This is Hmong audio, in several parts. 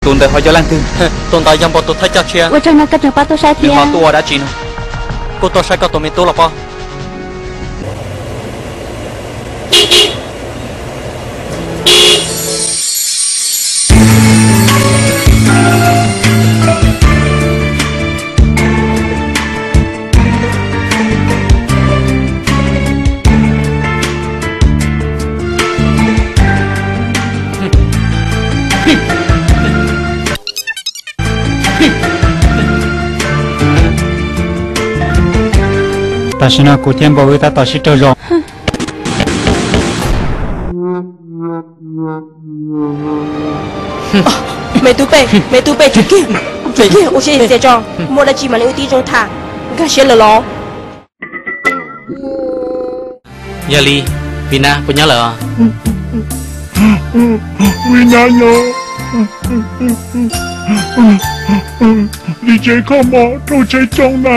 Tus ntawd ho yog leej twg? Tus ntawd yog npau tus thawj coj tshiab. Ua tsaug no koj tseem pab tuaj saib thiab. Nws ho tuaj ua dab tsi no? Kuj tuaj saib koj tus me tub los pob. Tam sim no kuv thiab npau wb tab tom sib raug zoo. Me tub Pej, me tub Pej, tsum kiag, tsum kiag, ua siab txias tso, muaj dab tsi mam li wb tib zoo tham, nkag siab lawm los? Yog li, Vib Nab puas nyob lawm os? Vib Nab nyob. Li tsev kho mos rau tsev coob na.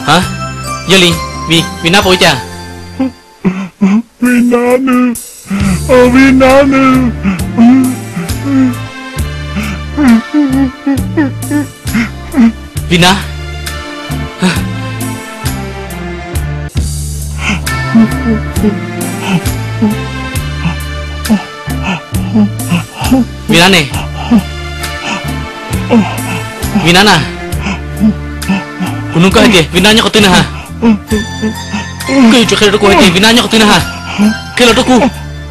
Ha, yog li, Vib, Vib Nab puas ua cas? Vib Nab nws, Vib Nab nws. Vib Nab. Vib Nab ne? Vib Nab na, kuv nug koj hais tias Vib Nab nyob qhov twg na has? Koj yuav tsum qhia rau kuv hais tias Vib Nab nyob qhov twg na has. Qhia los rau kuv,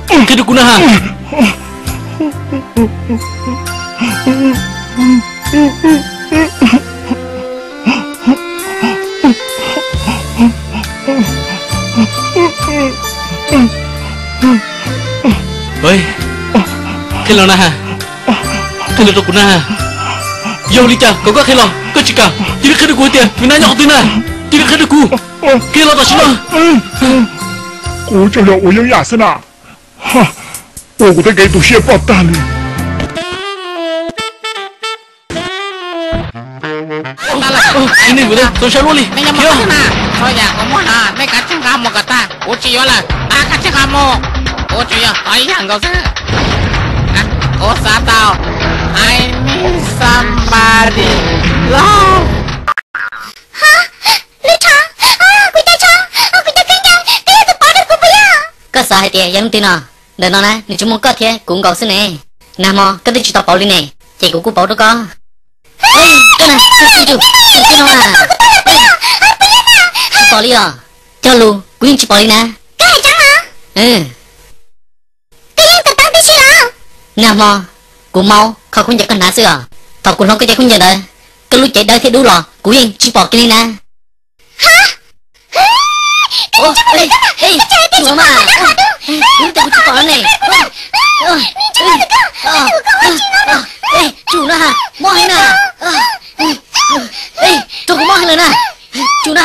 qhia rau kuv na has. Qhia los na has, qhia los rau kuv na has. Yog li cas kom koj qhia los koj tsis kam, cia li qhia rau kuv tias Vib Nab nyob qhov twg na, cia li qhia rau kuv, qhia los tam sim no. Kuv tsuas yog ua yeeb yam xwb na, ua kuv tej kev tu siab ploj tag li. Tsis nug kuv, tau sab luaj li. Txhob yam, kuv muab hais, nej kav tsij nqa mus kom tag, kuv tsis yuav lawm, kav tsij nqa mus, kuv tsuas yog ib yam nkaus xwb. Kuv xav tau I need somebody love. Lwm tsho, kuv cov tsho, kuv cov khaub ncaws, koj yog tus pauv rau kuv puas yog? Koj xav hais tias yog leej twg no? Ntawm no na nws tsuas muaj koj thiab kuv nkaus xwb ne. Nag hmo koj twb tsis tau pauv li ne, ces kuv kuj pauv rau koj. Koj na, tsis tau li os. Cog lus, kuv yeej tsis pom li na. Nag hmo kuv maub kho khaub ncaws koj hnav xwb os. Thaum kuv hloov koj cov khaub ncaws ntawd, koj lub cev dawb thiab dub los kuv yeej tsis pom kiag li na. Tsum mas, kuv tsis pom ne. Tsum na, mob heev na. Rau kuv mob heev lawm na. Tsum na.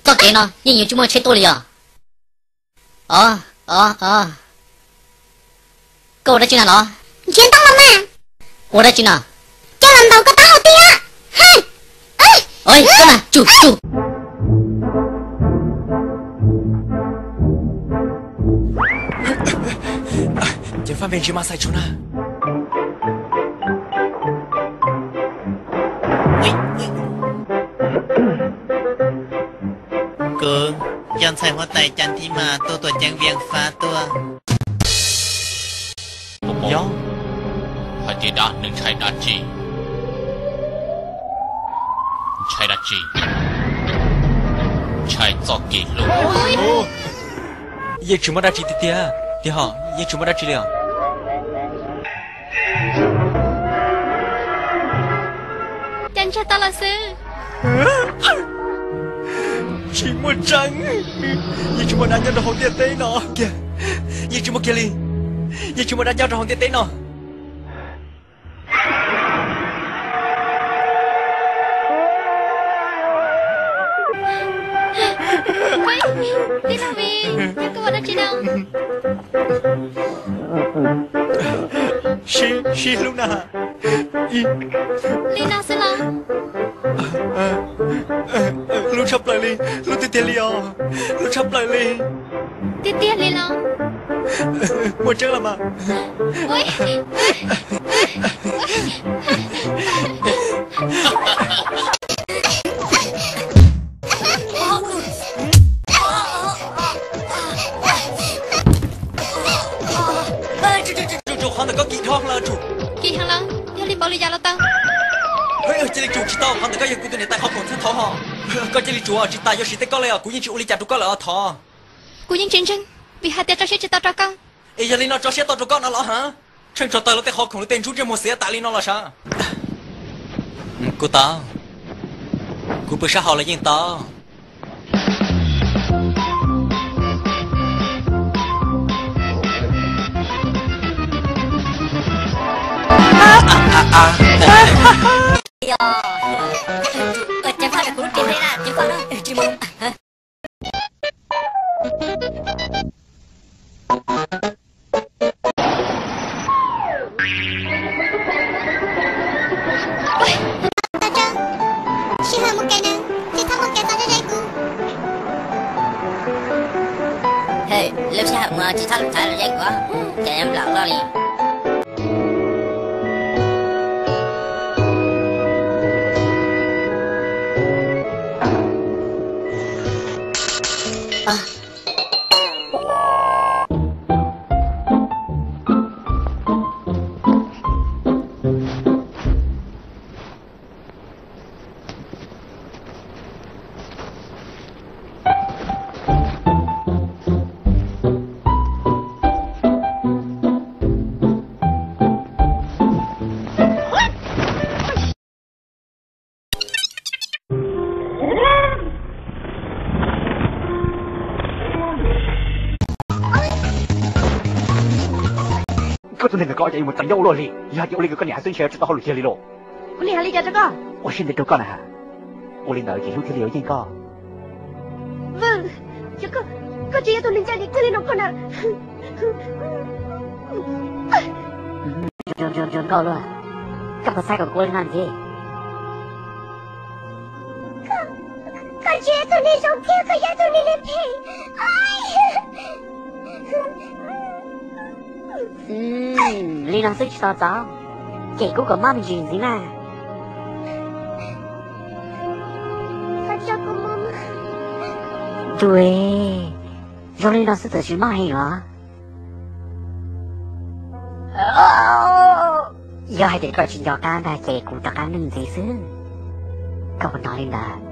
Txoj kev no yeej yuav tsis muaj tsheb tuaj li os. Os, os, os. Koj ua dab tsi na los? Nrhiav ntoo los mas. Ua dab tsi na? Coj los ntaus koj taub hau tiag. Koj na, tsum, tsum. Ces fab npe ntsis mas xais tsum na. Kuv yog ntxhais huab tais Cas Thib Mas tuaj tuam ceeb Vias Fab tuaj. Yog hais tias dab, nws ntshai dab tsi? Ntshai dab tsi? Ntshai txoj kev hlub. Yeej tsis muaj dab tsi tiag tiag, tiag hos, yeej tsis muaj dab tsi li os. Cas ntshai tau los xwb. Tsis muaj tseeb, yeej tsis muaj dab nyob rau hauv ntiaj teb no kiag, yeej tsis muaj kiag li, yeej tsis muaj dab nyob rau hauv ntiaj teb no. Tij laug Vij, yog koj ua dab tsi no? Sib, sib hlub na. Li no xwb los? Hlub tshaj plaws li, hlub tiag tiag li os, hlub tshaj plaws li. Tiag tiag li los? Muaj tseeb los mas. Qhov ntawm koj kim dhau lawm. Kim heev lawm, yog li pauv li cas los tau. Cia li tsum tsis tau, qhov ntawm koj yog kuv tus niam tais qhov khoom thiab thov ho. Koj cia li tsum tsis tas, yuav sim tej koj li os, kuv yeej tsis ua li cas rau koj lawm os thov. Kuv yeej tsis ntseeg, vim hais tias tso siab tsis tau rau koj. Es yog li no tso siab tau rau koj no los ha? Tsheej tso tawg luag tej qhov khoom luag tej ntsub ntsej muag xiav tas li no los sav. Kuv tau, kuv pw sab hauv los yeej tau. Sij hawm mus kev nawb, tsis txhob muaj kev txog ze kuv. Lub sij hawm mus tsis txhob lub txhawv ze kuv, ces nplaum loj li. Koj tus neeg ntawm koj cas yuav mus txaus ncauj ua luaj li, yog hais tias ua li koj niam hais xwb ntshe tsis tau hauj lwm kiag li lauj. Kuv niam hais li cas rau koj? Ua siab ntev rau koj na. Ua li ntawd ces hlub thiaj li yuav yeej koj. Vwm, koj tsis yog tus neeg ncaj ncees kiag li no koj na. Zoo nkauj luaj, koj puas xav kom kuv ua li no ntxiv? Koj tsis yog tus neeg zoo thiab koj yog tus neeg li phem. Li no xwb tsis tau txaus, cem kuv kom mob me ntsis ntxiv na. Dua, zoo li no xwb txawm tsis mob heev los? Yog hais tias koj tsis nco qab ntag ces kuv rov qab nug ntxiv xwb. Koj puas hnov li ntawd?